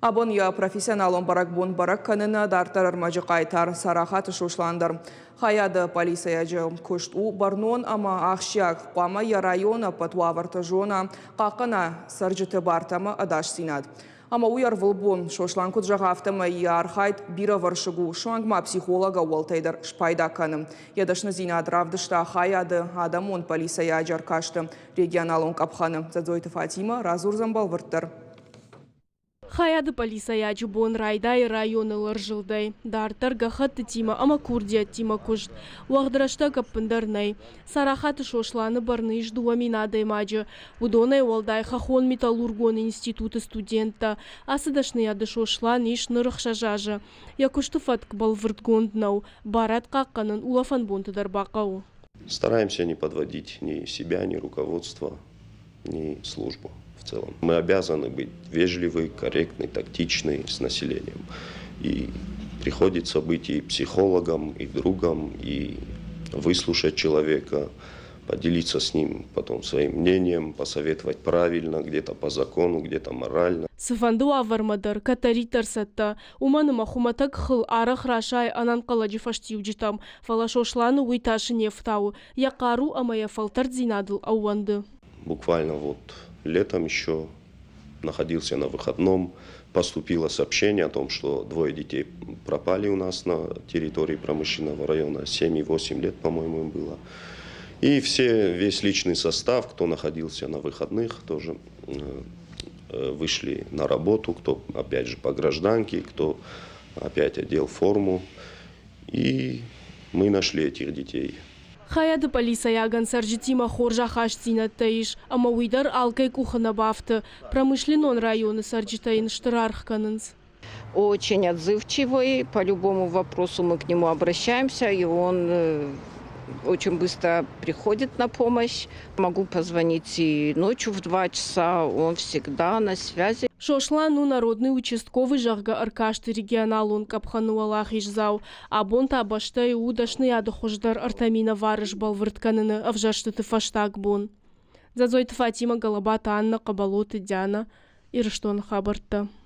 Абон йӕ профессионалон бӕрӕгбон бӕрӕг кӕны нӕ дарддӕр ӕрмӕджы хъайтар Царахаты Сослан дӕр. Хайады пъӕлицӕйаджы куыст у бӕрнон ӕмӕ ахсджиаг. Хъуамӕ йӕ районы ӕппӕт уавӕртӕ зона, хъахъхъӕна цӕрджыты бартӕ ӕмӕ ӕдасдзинад. Ӕмӕ уый ӕрвылбон, Сослан куыд зӕгъы, афтӕмӕй йӕ архайд бирӕвӕрсыг у, суанг ма психолог ӕууӕлтӕй дӕр спайда кӕны. Йӕ дӕсныдзинад равдыста хайады адӕмон пъӕлицӕйаджы ӕркасты регионалон къӕпхӕны. Дзӕдзойты Фатимӕ радзурдзӕн бӕлвырддӕр. Хайады пъӕлицӕйаджы бон райдайы районыл ӕрзылдӕй. Дарддӕр гӕххӕттытимӕ ӕмӕ курдиӕттимӕ куыст. Уӕгъд рӕстӕг ӕппындӕр нӕй. Царахаты Сосланы бӕрны ис 2000 адӕймаджы. Уыдонӕй уӕлдай хӕххон-металлургон институты студенттӕ. Ацы дӕсныйады Сослан ис ныр ӕхсӕз азы. Йӕ куысты фӕтк бӕлвырдгонд нӕу. Барад хъахъхъӕнын улӕфӕн бонты дӕр бахъӕуы. Стараемся не подводить ни себя, ни руководство, ни службу в целом. Мы обязаны быть вежливы, корректны, тактичны с населением. И приходится быть и психологом, и другом, и выслушать человека, поделиться с ним потом своим мнением, посоветовать правильно, где-то по закону, где-то морально. Цыфӕнды уавӕрмӕ дӕр кӕддӕриддӕр цӕттӕ, уымӕн ӕмӕ хуымӕтӕг хыл арӕх расайы ӕнӕнхъӕлӕджы фӕстиуджытӕм, фӕлӕ Сосланы уый тасы не фтауы, йӕ хъару ӕмӕ йӕ фӕлтӕрддзинадыл ӕууӕнды. Буквально вот летом еще находился на выходном, поступило сообщение о том, что двое детей пропали у нас на территории промышленного района, 7 и 8 лет, по-моему, им было. И все, весь личный состав, кто находился на выходных, тоже вышли на работу, кто, опять же, по гражданке, кто опять одел форму. И мы нашли этих детей. Хайады пъӕлицӕйагӕн цӕрджытимӕ хорз ахастдзинӕдтӕ ис, ӕмӕ уый дӕр алкӕй къухы нӕ бафты. Промышленнон районы цӕрджытӕ йын стыр аргъ кӕнынц. Очень отзывчивый, по любому вопросу мы к нему обращаемся, и он очень быстро приходит на помощь. Могу позвонить и ночью в 2 часа, он всегда на связи. Сослан у народный участковый, зӕгъгӕ, ӕркасты регионалон къӕпхӕны уӕлахиздзау. Абон та бӕстӕйы у дӕсныйады хуыздӕр ӕртӕ минӕвары сбӕлвырд кӕныны ӕвзӕрстыты фӕстаг бон. Дзӕдзойты Фатимӕ, Галабаты Анна, Хъӕбӕлоты Диана, Ирыстоны хабӕрттӕ.